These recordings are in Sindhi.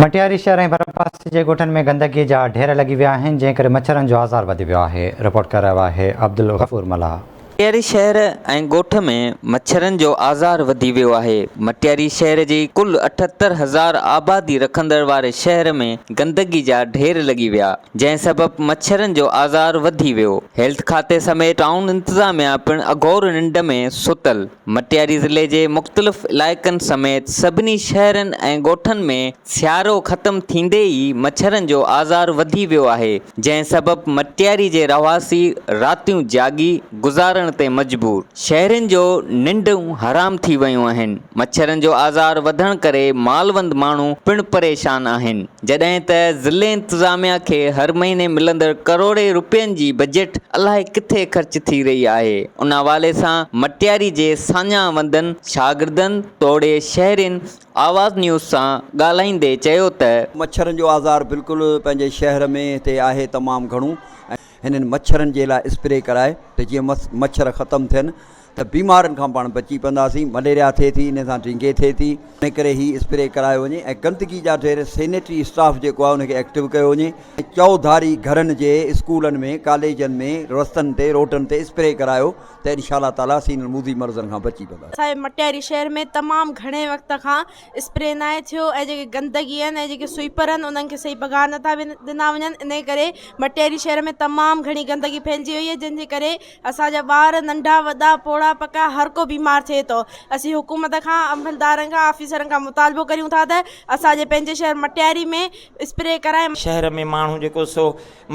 مٽياري شهر ۽ ڀرپاسي جي ڳوٺن ۾ گندگي جا ڍير لڳي ويا آهن، جنهن ڪري مڇرن جو آزار وڌي ويو آهي، رپورٽ ڪري رهيو آهي عبدالغفور ملاح. مٽياري شهر ۽ ڳوٺ ۾ مڇرن جو آزار وڌي ويو آهي، مٽياري شهر جي ڪل 78 هزار آبادي رکندڙ واري شهر ۾ گندگي جا ڍير لڳي ويا، جنهن سبب مڇرن جو آزار وڌي ويو، هيلٿ کاتي سميت ٽائون انتظاميا پڻ اگهور ننڊ ۾ ستل. مٽياري ضلعي جي مختلف علائقن سميت سڀني شهرن ۽ ڳوٺن ۾ سيارو ختم ٿيندي ئي مڇرن جو آزار وڌي ويو آهي، جنهن سبب مٽياري جي رهواسي راتيون جاڳي گذارڻ تي مجبور، شهرين جو ننڊون حرام ٿي ويون آهن، مڇرن جو آزار وڌڻ ڪري مالوند ماڻهو پڻ پريشان آهن. جڏهن ته ضلعي انتظاميا کي هر مهيني ملندڙ ڪروڙين روپين جي بجيٽ الائي ڪٿي خرچ ٿي رهي آهي، ان حوالي سان مٽياري جي ساڃاهه وندن، شاگردن توڙي شهرين آواز نيوز سان ڳالهائيندي چيو ته. مڇرن جو آزار بلڪل پنهنجي شهر ۾ هتي آهي تمام گهڻو ۽ هنن مڇرن جي لاء اسپري ڪرائي ته جيئن مڇر ختم ٿين ته بيمارين کان پاڻ بچي پونداسين، مليريا ٿئي ٿي انهي سان ڊينگي ٿئي ٿي، انهي ڪري هي اسپري ڪرايو وڃي ۽ گندگي جا ڍير سينيٽري اسٽاف جيڪو آهي ان کي ايڪٽو ڪيو وڃي ۽ چوڌاري گهرن جي اسڪولن ۾ ڪاليجن ۾ رستن تي روڊن تي اسپري ڪرايو ته انشاء الله تعالي اسين انهن موذي مرضن کان بچي پونداسين. اسان جي مٽياري شهر ۾ تمام گهڻي وقت کان اسپري ناهي ٿيو ۽ جيڪي گندگي آهن ۽ جيڪي سوئيپر آهن انهن کي صحيح پگهار نٿا ڏنا وڃن انهي ڪري مٽياري شهر ۾ تمام گهڻي گندگي ڦهلجي وئي آهي جنهن جي ڪري اسان جا ٻار ننڍا وڏا پوڙها پڪا هر ڪو بيمار ٿئي ٿو اسين حڪومت کان عملدارن کان آفيسرن کان مطالبو ڪريون ٿا ته اسان جي پنهنجي شهر مٽياري ۾ اسپري ڪرائي. شهر ۾ ماڻهو جيڪو سو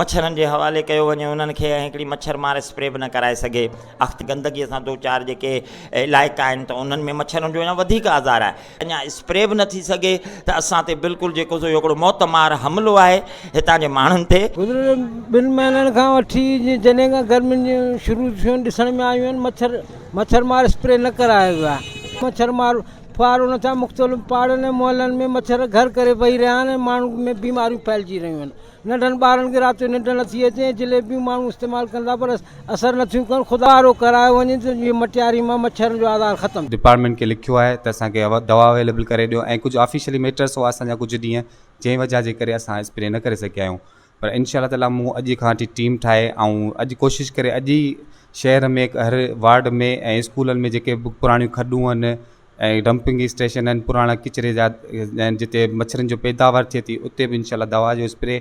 مڇرن جي حوالي ڪيو وڃي انهن کي ۽ هڪڙي مڇر مار اسپري به نه ڪرائي سگهي اخت گندگي سان دو چار جيڪي علائقا آهن ته انهن ۾ مڇرن جو اڃا وڌيڪ آزار آهي اڃا اسپري به نه ٿي سگهي ته اسان تي بلڪل جيڪو سو اهو هڪڙو موت مار حملو آهي هتان جي ماڻهن تي. گذريل ٻن مهينن کان وٺي جڏهن کان گرمين جون شروع ٿيون آهن ڏسڻ ۾ آيون آهن مڇر مڇر مار اسپري نه ڪرايو ويو آهي مڇر مار ڦوهارو نه ٿيا مختلف پاڙن ۽ محلن ۾ مڇر گهر ڪري ويهي رهيا آهن ۽ ماڻهن ۾ بيماريون ڦهلجي رهيون آهن ننڍن ٻارن کي رات جو ننڊ نٿي اچي ۽ جليبيون ماڻهو استعمال ڪن ٿا پر اثر نٿيون ڪن خدا وارو ڪرايو وڃي ته جيئن مٽياري مان مڇرن جو آزار ختم ٿئي. ڊپارٽمينٽ کي لکيو آهي ته اسان کي دوا اويليبل ڪري ڏيو ۽ ڪجهه آفيشلي ميٽرس هئا اسان جا ڪجهه ڏينهن جنهن وجه جي ڪري اسان اسپري نه ڪري سگهيا آهيون پر انشاء الله تعالي مون اڄ کان وٺي ٽيم ٺاهي ۽ اڄ ڪوشش ڪري اڄ ئي شهر ۾ هر وارڊ ۾ ۽ اسڪولن ۾ جيڪي به پراڻيون کڏون آهن ۽ ڊمپنگ اسٽيشن آهن پراڻا ڪچري جا آهن جتي مڇرن جو پيداوار ٿئي ٿي اتي به انشاء الله دوا جو اسپري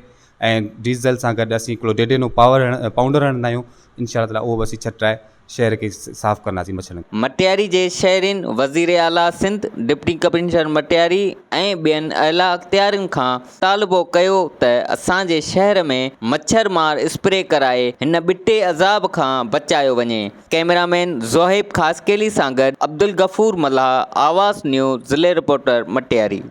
۽ ڊيزل سان گڏ اسين هڪڙو ڊيڊينو پاور پائونڊر هڻندا آهيون انشاء الله تعالي اهو به اسين ڇٽرائي شهر کي صاف ڪنداسين مڇرن کان. مٽياري جي شهرين وزير اعليٰ سنڌ، ڊپٽي ڪمشنر مٽياري ۽ ٻين اعليٰ اختيارين کان مطالبو ڪيو ته اسان جي شهر ۾ مڇر مار اسپري ڪرائي هن ٻٽي عذاب کان بچايو وڃي. ڪئميرا مين زوهيب خاصخيلي سان گڏ عبدالغفور ملاح، آواز نيوز، ضلعي رپورٽر مٽياري.